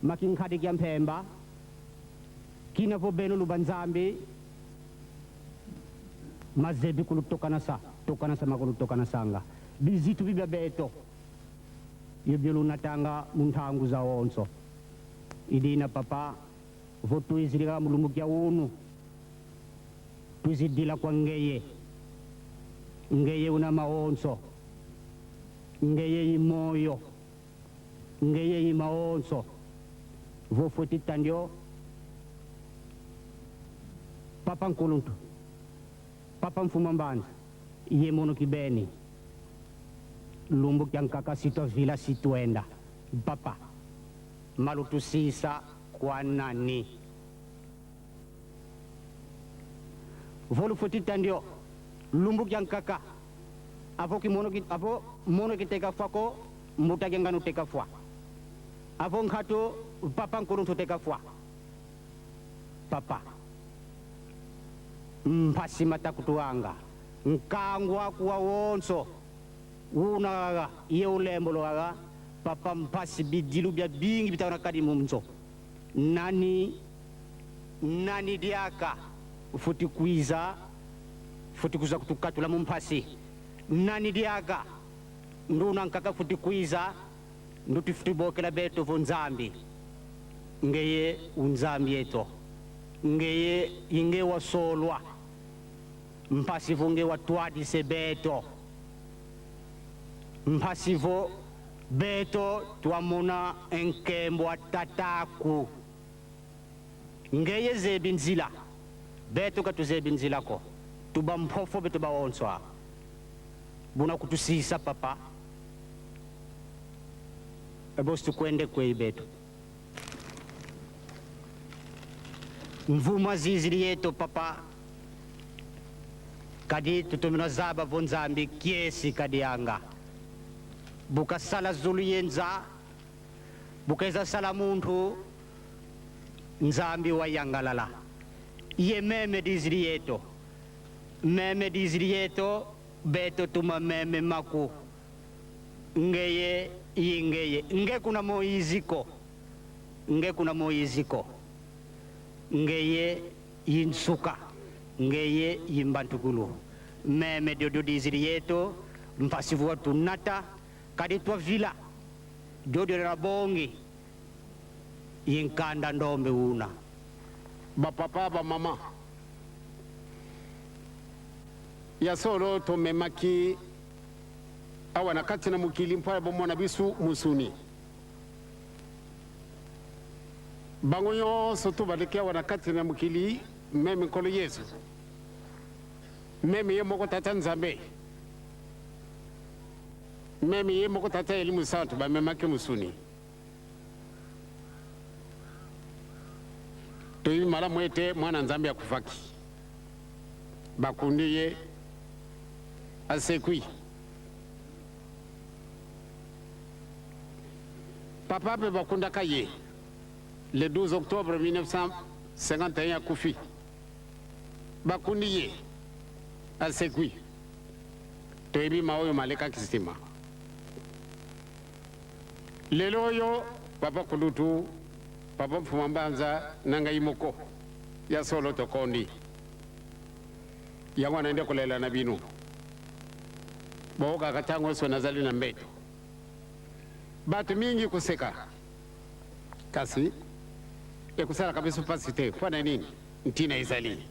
Makinkhadi kya Mphemba, kina vo beno luba Nzambi, mazebi kulutokana sa, tokana sa makulutokana sanga. Bizitu bibya beto, yo byo lunatanga munthangu za onso. Idina papa, vo tuizilika mulumbu kya unu, tuizidila kwa ngeye. Ngeye una maonso, ngeye imoyo. Ngeye ima onso vofwe tandyo Papa Nkuluntu, Papa Mfuma Mbanza, ye mono kibeni lumbu kya nkaka sitwa vila sitwenda Papa malutusisa kwa nani volufwe tandyo lumbu kya nkaka avo kimono ki, avo mono kiteka fwako mbuta kyanganu teka fwa avo nkhatu papa nkuluntu teka fwa papa mphasi matakutuanga nkangwa kuwa wonso wunagaga ye ulembo logaga papa mphasi bidilu bya bingi bitawona kadi mumnzo nani nani diaka futi kwiza futi kuza kutukatula mumphasi nani diaka nduna nkaka futi kwiza nduti futi bokela beto vo nzambi ngeye unzambi eto ngeye inge wasolwa mphasi vo nge watwadise beto mphasi vo beto twamona enkembo atataku ngeye zebi nzila beto katuzebi nzilako tuba mphofo beto baonswa buna kutusisa papa ebosi tukwende kwei beto mvuma zizili yetu papa kadi tutumina zaba vo nzambi kiesi kadi yanga bukasala zulu yenza bukeza sala muntu nzambi wa yangalala ye meme dizili yeto meme dizili yeto beto tuma meme maku ngeye ingeye nge kuna moiziko nge kuna moiziko ngeye yinsuka ngeye yimbantukulu meme diodio dizili yeto mpasivuwa tunata kadi twa vila diodio na bongi yinkanda ndombe una bapapa bamama ya solo tomemaki awa na kati na mokili mpo ya bomona biso mosuni bango nyonso to baleki awa na kati na mokili meme nkolo yesu meme ye moko tata nzambe meme ye moko tata elimu santu bamemaki mosuni toyebi malamu ete mwana nzambe akufaki bakundi ye asekwi papa mpe bakundaka ye le 12 octobre 1951 akufi bakundi ye asekwi toyebi maoyo malekaki nsima lelo oyo papa kulutu papa mfuma mbanza na ngai moko ya solo tokondi yango wana nde kolela na bino bookaka ntango nyonso nazali na mbeto bato mingi koseka kasi ekosalaka biso mpasi te mpo na nini ntina ezali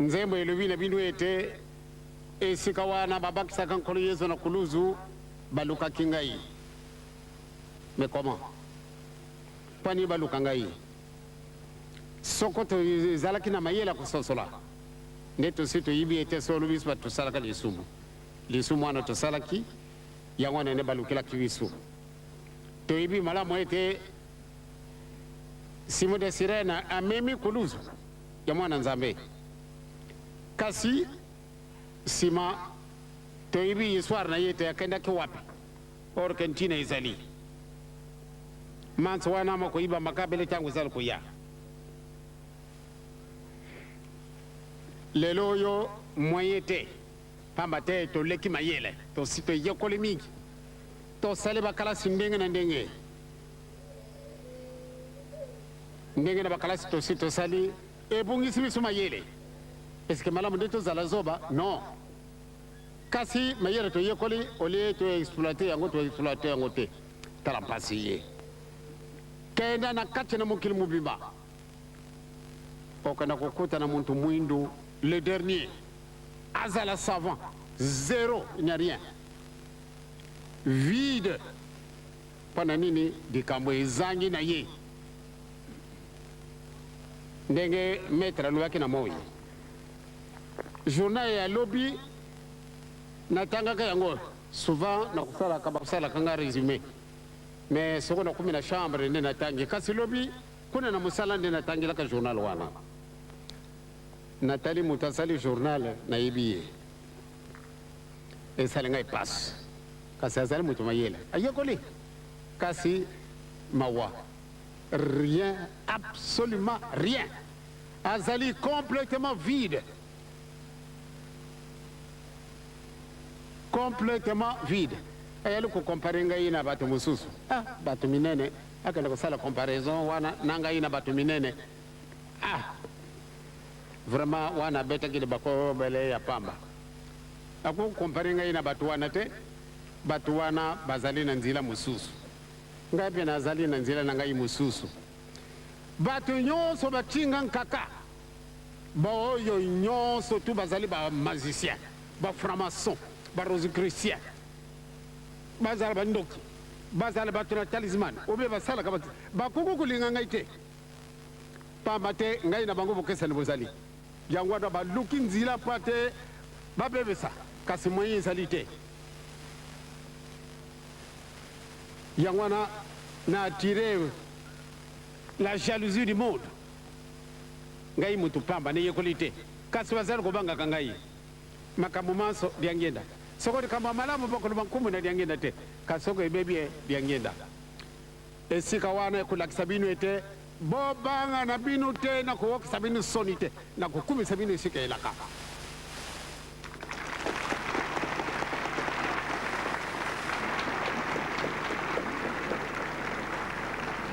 nzembo elobi na bino ete esika wana babakisaka nkolo yesu na kuluzu balukaki ngai mais comment mpo nini baluka ngai soko tozalaki na mayele ya kososola nde tosi toyibi ete solo biso bato tosalaka lisumu lisumu wana tosalaki yango wana nde balukelaki biso toyebi malamu ete Simon de Sirene amemi kuluzu ya mwana nzambe kasi nsima toyebi histoire na ye te akendaki wapi or ke ntina ezali manso wana makoyiba makabele ntango ezali koya lelo oyo moyen te pamba te toleki mayele tosi toyekoli mingi tosali bakalasi ndenge na ndenge. Ndenge na bakalasi tosi tosali ebungisi biso mayele. Eske malamu nde tozala zoba? Non. Kasi mayele toyekoli olie to exploite yango, to exploite yango te. Tala mpasi ye. Kenda na kati na mokili mobimba, okenda kokutana muntu mwindu le dernier azala savant zero, il n'y a rien, vide. Mpo na nini? Likambo ezangi na ye. Ndenge maître alobaki na moi, journal ya lobi natangaka yango souvent, nakosalaka bakosalaka nga résumé, mais soko nakomi na chambre nde natangi. Kasi lobi kuna na mosala nde natangelaka journal wana. Natali moto asali journal, nayebi ye, esali ngai pasi. Kasi azali moto mayele, ayekoli, kasi mawa, rien, absolument rien, azali complètement vide, complètement vide. Ayali kocomparer ngai na bato mosusu. Ah, bato minene, akende kosala comparaison wana na ngai na bato minene. Ah, vraiment, wana abetaki libakobele ya pamba. Akocomparer ngai na bato wana te. Bato wana bazali na nzela mosusu, ngai mpe nazali na nzela na ngai mosusu. Bato nyonso batinga nkaka, baoyo nyonso tu bazali bamagicien, bafranc-maçon, barosicrucien, bazala bandoki, bazala bato na talisman obe basalaka, bakoki kolinga ngai te, pamba te ngai na bango bokesani bozali. Yango wana baluki nzela mpo te babebisa, kasi moyen ezali te. Yango wana na attire la jalousie du monde. Ngai mutu pamba, nayekoli te, kasi bazali kobangaka ngai. Makambo manso diangenda, soko likambo ya malamu bakoloba nkumu na diangenda te, kasi soko ebebi ye diangenda. Esika wana ekolakisa bino ete bobanga na bino te, na koyokisa bino soni te, na kokumisa bino esika elaka.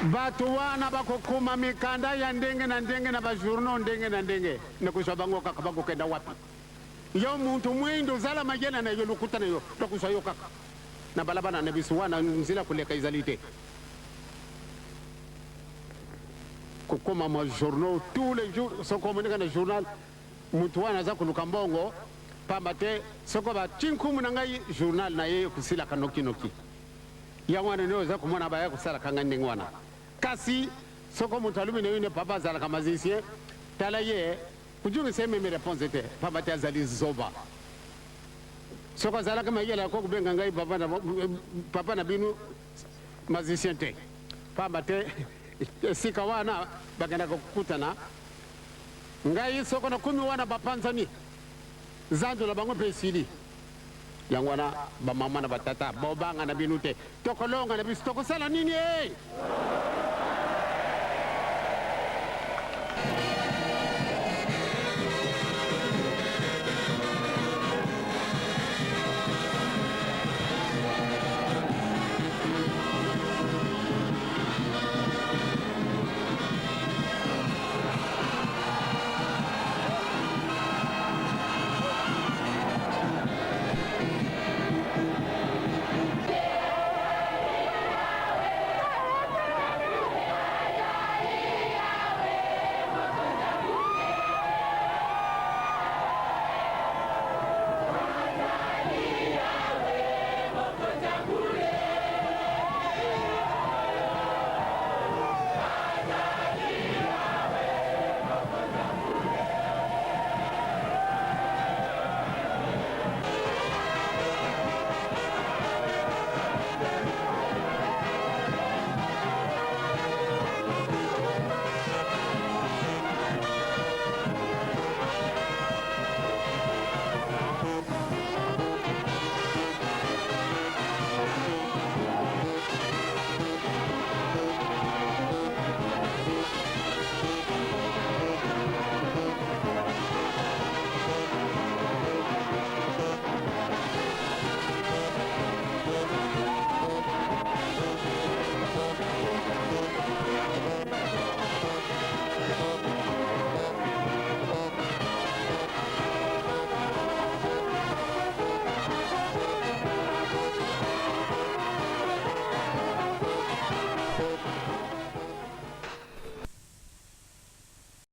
Bato wana bakokoma mikanda ya ndenge na ndenge na bajournaux ndenge na ndenge, nakozwa bango kaka. Bakokenda wapi? Yo muntu mwindo, ozala mayele na yo, lokuta na yo, tokozwa yo kaka na balabala na biso wana, nzela koleka ezali te. Kokoma ma journaux tous les jours, soki omonika na journal, mutu wana aza koluka mbongo, pamba te soko bati nkumu na ngai, journal na ye ekosilaka nokinoki. Yango wana nde oza komona baya kosalaka ngai ndenge wana. Kasi soko moto alobi na yo nde papa azalaka magicien, tala ye, kojongisa ye même réponse te, pamba te azali zoba. Soko azalaki mayele, akoki kobenga ngai papa na, papa na bino magicien te, pamba te esika wana bakendaka kokutana ngai, soko nakomi wana, bapanzani, zandu na bango mpe esili. Yango wana, bamama na batata, bobanga na bino te, tokolonga na biso. Tokosala nini e?